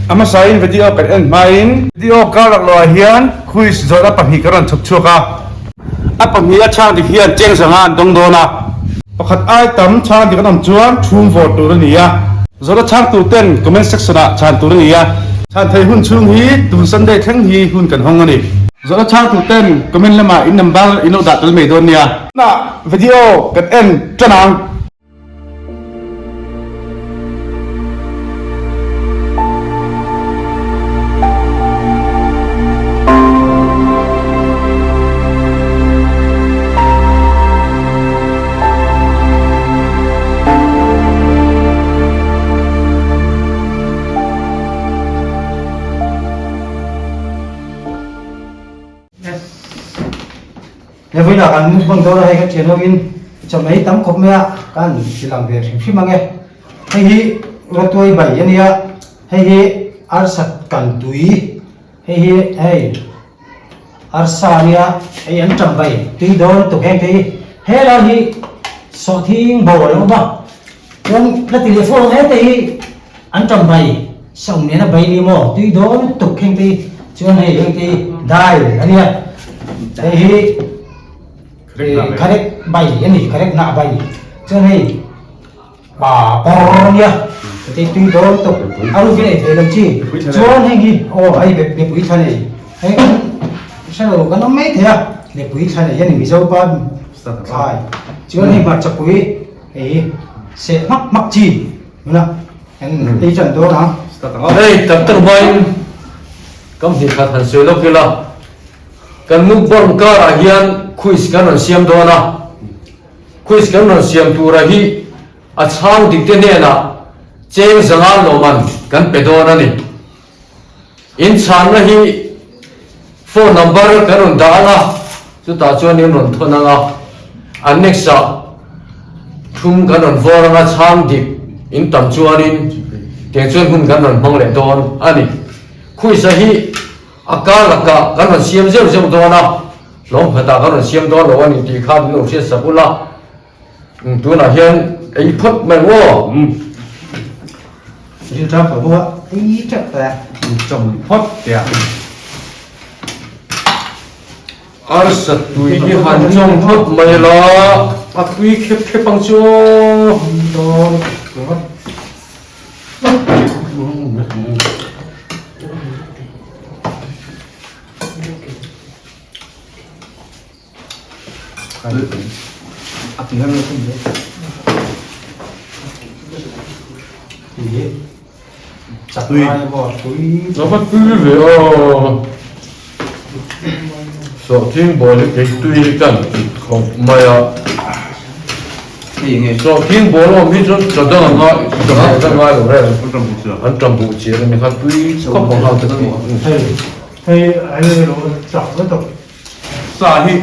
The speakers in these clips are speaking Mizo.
A hmasain video kan en hmain video kar laklawh ah hian quiz zawhna pahnih kan rawn chhawp chhuak a. A pahnih a chhang dik hian cheng zanga an dawng dawn a. Pakhat ai tam chhang dik an awm chuan chhung vawr tur a ni a. Zawhna chhang tur ten comment section ah chhan tur a ni a. Chhan theih hun chhung hi tun Sunday thleng hi hun kan hawng a ni. Zawhna chhang tur ten comment lamah in number in lo dah tel mai dawn nia. Tunah video kan en tan ang. He vawiinah kan mukbang dawn a hei ka thian ho in chawhmeh hi tam khawp mai a kan ti lang ve hrim hrim ang e hei hi rawtuai bai a nia hei hi arsat kan tui hei hi hei arsa a nia hei an tam bai tui dawn lutuk heng te hi helai hi sawhthing bo a lo awm a chuan la ti leh fo ang hete hi an tam bai Sawm nena bai ni maw tui dawn lutuk heng te hi chuan hei heng te hi dai a nia hei hi kharek bai a ni kharek nah bai chuan hei pa kawr a nia heti tui dawn lutuk a rukin ei thei lo chi chuan heng hi aw hei mipui thla nei hei kan hre lo kan awm mai thei a mipui thla nei a ni mizo pa thlai chuan hei hmarchapui hei hi seh hmak hmak chi tuna. Ei chan dawn ang. Hei tak tak hmain kam hnih khat han sawi lawk ila, kan mukbang karah hian quiz kan rawn siam dawn a, quiz kan rawn siam tura hi a chhang dikte hnenah cheng zanga lawman kan pe dawn a ni. In chhanna hi phone number kan rawn dah ang a, chutah chuan in rawn thawn ang a, a next ah thum kan rawn vawr ang a, chhang dik in tam chuanin tiang chuan hun kan rawn hmang leh dawn a ni. Khuisa hi a kar lakah kan rawn siam zeuh zeuh dawn a, hlawm khatah kan rawn siam dawn lo a ni tih kha min lo hriat sak ula. Tunah hian ei phawt mai maw? Ril ṭam tawh bawk a, ei ṭeuh tawh e. Chawm phawt teh a. Arsa tui hi han chawm phawt mai la, a tui khep khep ang chu aw. Lova tui ve aw. Sawhthing bawl hi kei tui hi kan ti khawp mai a. Sawhthing bawl awm hi chuan chaw dang a ngai chaw dang a ngai lo reng. An tam buh chian a ni kha tui khawp ang kha. Hei hei lo chak lutuk. Sa hi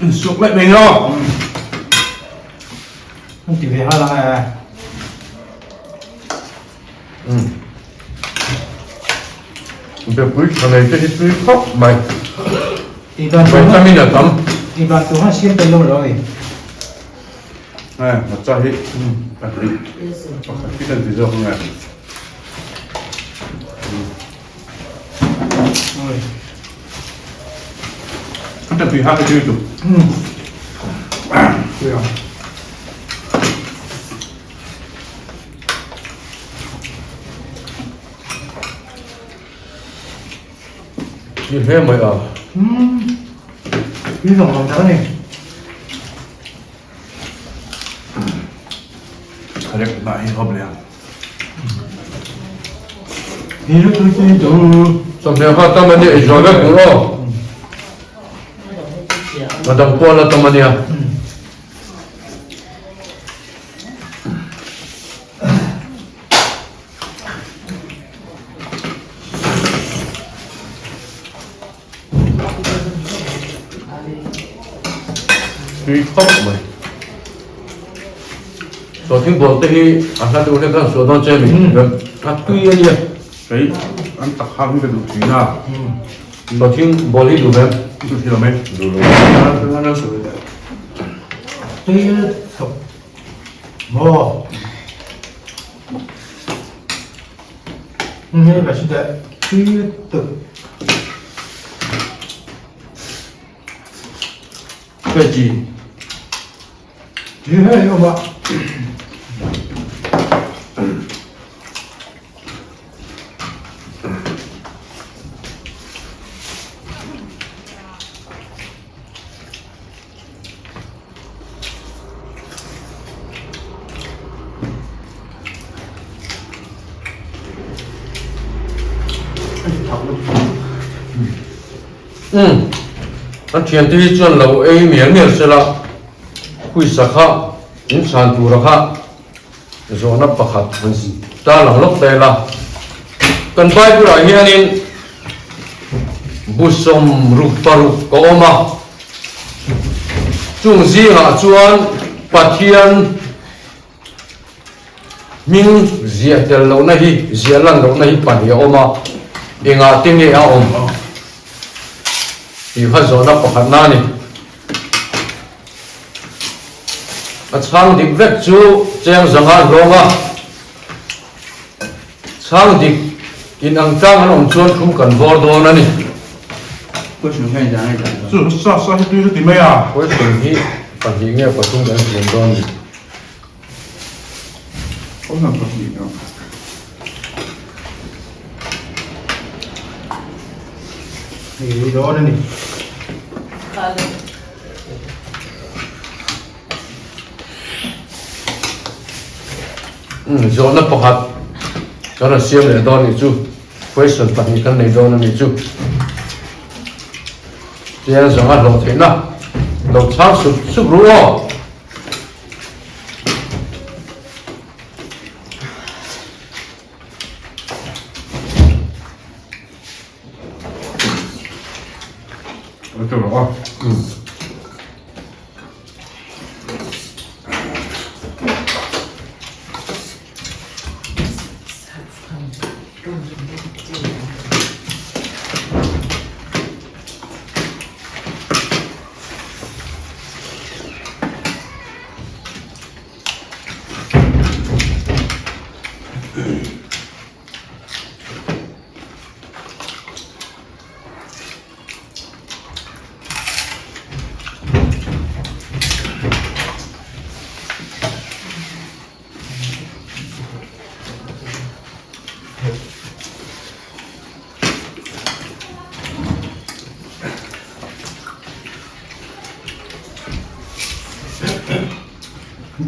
insuk leh mai lo. An ti ve hal ang e. Bepui tha nei te hi tui khawp mai. Vitamin a tam. I ban tu han siam tel lo lo ni. Nge hmarcha hi pahnih pakhat hi kan ti zawk nge. Ni hle mai a. Ni zawng zawng tak a ni. Chawhmeh kha tam a nia i zual vek tur aw. A dang pawh a la tam a nia. Tui khawp mai. Sawhthing bawl te hi a hla deuh hlek a suah dawn che mi. A tui a nia. Kei an tak hang hi ka duh thin a. Sawhthing bawl hi duh ve. Duh thei lo mai. Duh lo. Tui lutuk maw. Hei ka hre deuh tui lutuk. Veggie. Tui hei awm a. Umm an thiante hi chuan lo ei mial mial sela huisa kha in chhan tura kha zawhna pakhat han ta lang lawk ta ila kan bible ah hianin bu sawmruk paruk a awm a chung zingah chuan Pathian hming ziah tel lohna hi ziah lan lohna hi pahnih a awm a engah te nge a awm tih kha zawhna pakhatna a ni. A chhang dik vek chu cheng zanga hlawng a, chhang dik in ang tlang an awm chuan thum kan vawr dawn a ni. Chu sa sa hi tui chu ti mai a. Question hi pahnih nge pathum kan siam dawn ni? Hei dawn a ni. Umm zawhna pakhat kan rawn siam leh dawn nih chu question pahnih kan nei dawn a nih chu chiang zawnga hlawh theihna lo chhang sup sup ru aw.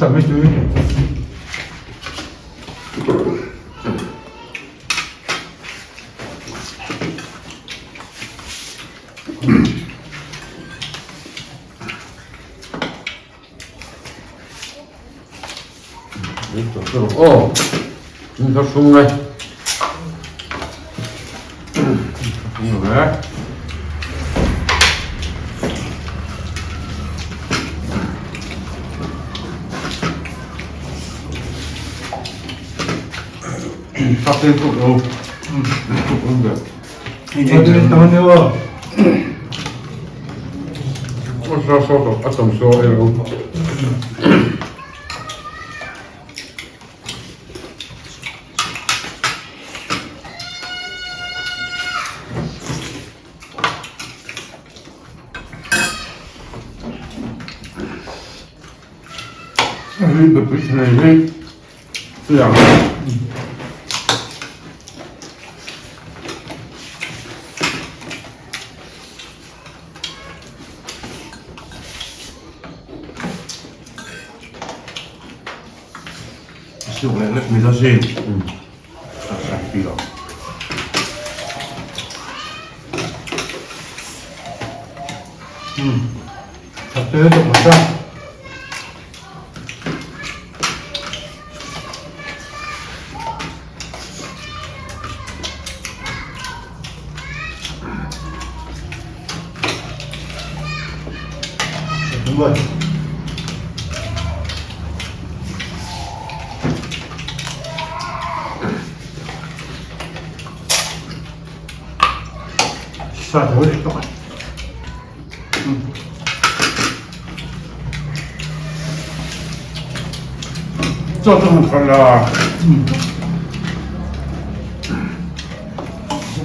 Tam hi tui. Aw, in kha hrung ngai.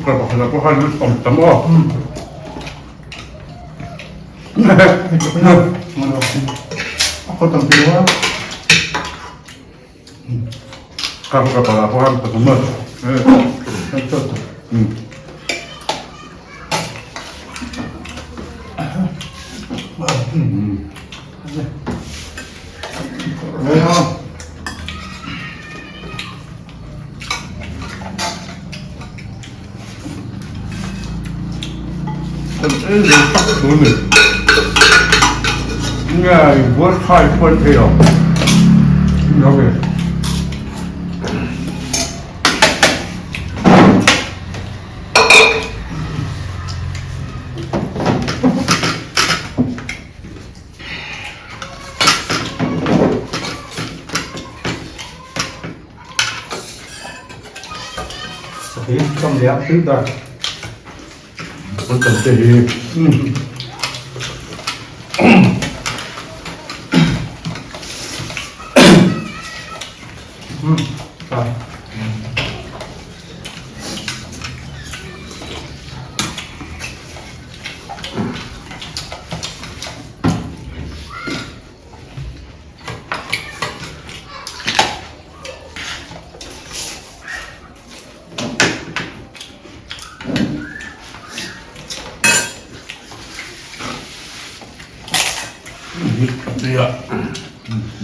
Cooker pakhat ah pawh khan awm tam aw. A khaw tam tih lo a. Ka cooker pakhat ah pawh khan pathum a. Sakhi kam leh a filter. An tam te hi.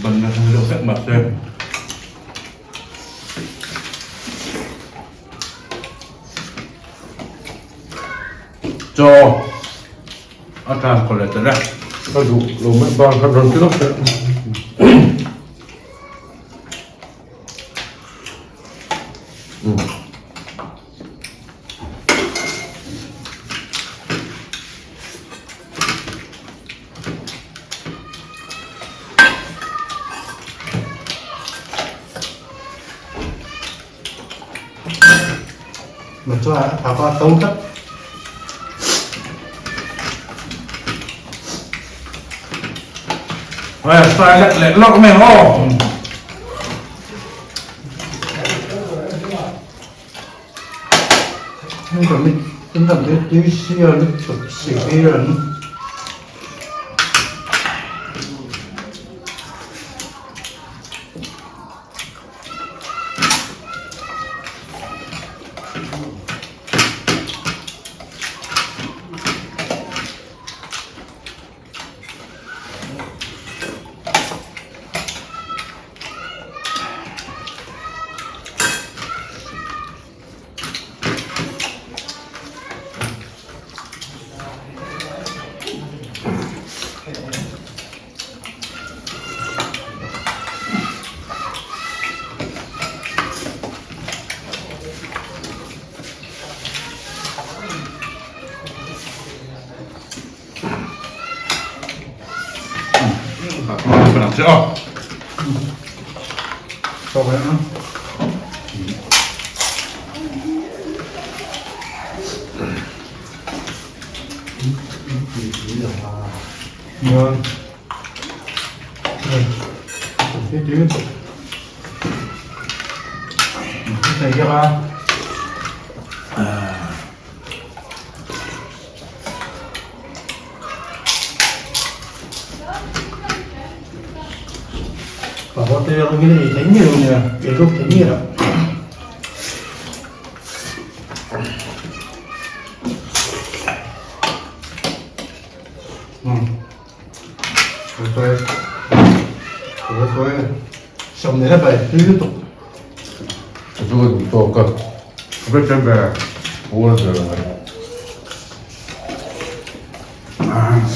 Ban na deuh hlek mahse. Chaw a tan kawlh leh tel e. Ka duh lo mai bang khat rawn ti lawk teh. Mà cho thả qua tấu tất. Hei sai lek leh lawk mai ang aw.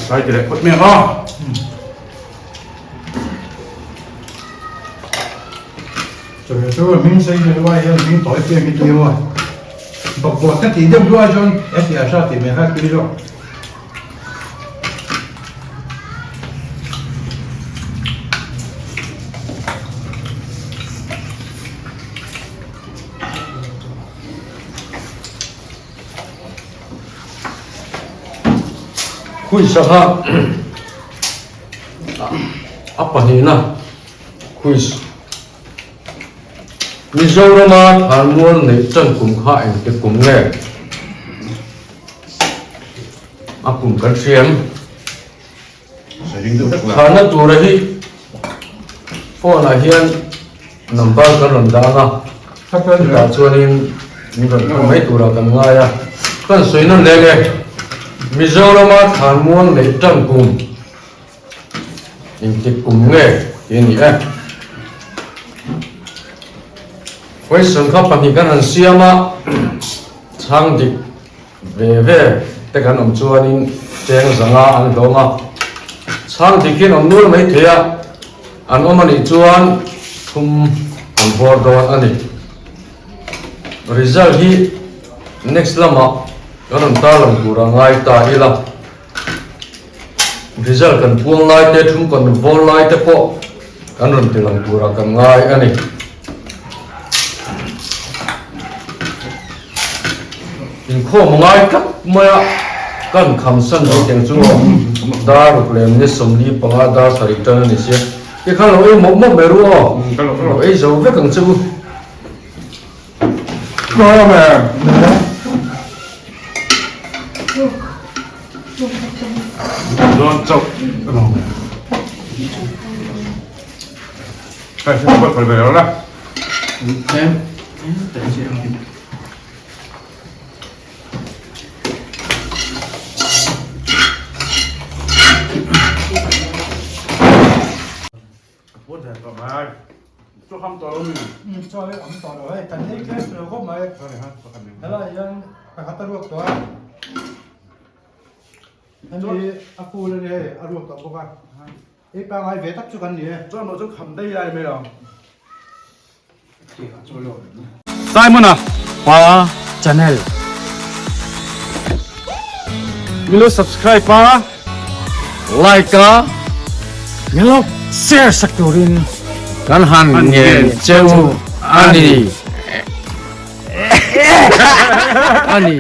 Sai ti leh phawt mai ang aw. Chawhmeh chu hming sei deuh luai hian hming tawi piak hi tui maw? Bakbawt ka tih deuh luai chuan he ti a hra tih mai kha tui zawk. Quiz a kha a pahnihna quiz Mizorama thlanmual neih chan kum kha engti kum nge? A kum kan hria em? Chhanna tura hi phone ah hian number kan rawn dang a, chutah chuanin min rawn thawn mai turah kan ngai a. Kan sawi nawn leng e, Mizorama thlanmual neih tan kum engtik kum nge tih a ni e. Question kha pahnih kan han siam a, chhang dik. Ve ve te kan awm chuanin cheng zanga an hlawm a, chhang dik hian awm nual mai thei a, an awm anih chuan thum an bawr dawn a ni. Result hi next lamah kan rawn tarlang tur a ngai ta ila, result kan puang lai te, thum kan bawr lai te pawh kan rawn ti lang turah kan ngai a ni. Inkhawm a ngai tlat mai a, kan khamsan mai teng chu aw dar ruk lem ni 45 dar sarih tan a ni sia, tikhan lo ei mawp mawp mai ru aw, lo ei zo vek ang che u. Ei pangai ve tak chu kan ni e. Chuan maw chu kham daih lai mai lo. Simon-a pa channel. Min lo subscribe a, like a, min lo share sak turin kan han ngen cheu a ni. A ni.